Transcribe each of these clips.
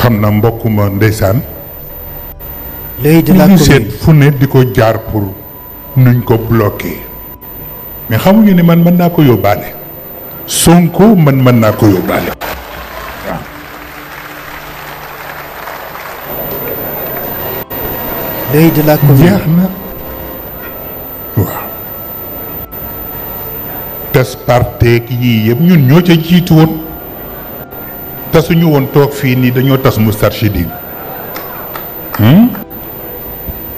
xam na mbokkuma ndeysaan l'œil de la ñu seet commune. fu ne di ko jaar pour nuñ ko bloqué mais xamuñu ni man mën naa ko yóbbaale Sonko man mën naa ko yóbbaale waaw L'œil de la commune. jeex na waaw tas parteek yii yëpp ñun ñoo ca jiitu woon tasuñu woon toog fii nii dañoo tas Moustarchidine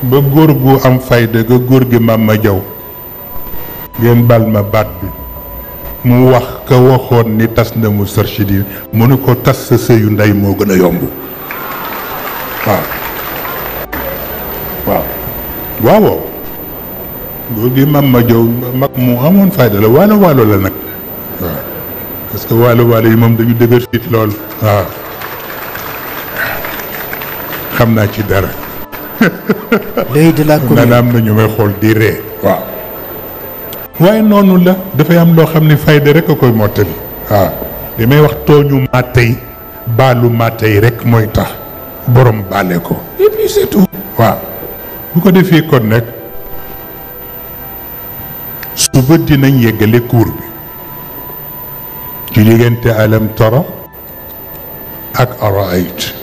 ba góor gu am fayda ga góor gi Mama Jaw ngeen bal ma baat bi mu wax ka waxoon ni tas na Moustarchidine mu ne ko tas sa sëyu ndey moo gën a yomb waaw waaw waaw góor gi Mama Jaw mag mu amoon fayda la waalo waalo la nag waaw parce que waalo waalo yi moom dañu dëgër fit lool waaw xam naa ci dara L'œil de la commune. maanaam na ñu may xool di ree waaw waaye noonu la dafay am loo xam ne fayda rek a koy mottali waaw li may wax tooñu maa tey baalu maa tey rek mooy tax borom baale ko et puis c'est tout waaw bu ko defee kon nag suba dinañ yeggale cours bi ci diggante alam tara ak araayt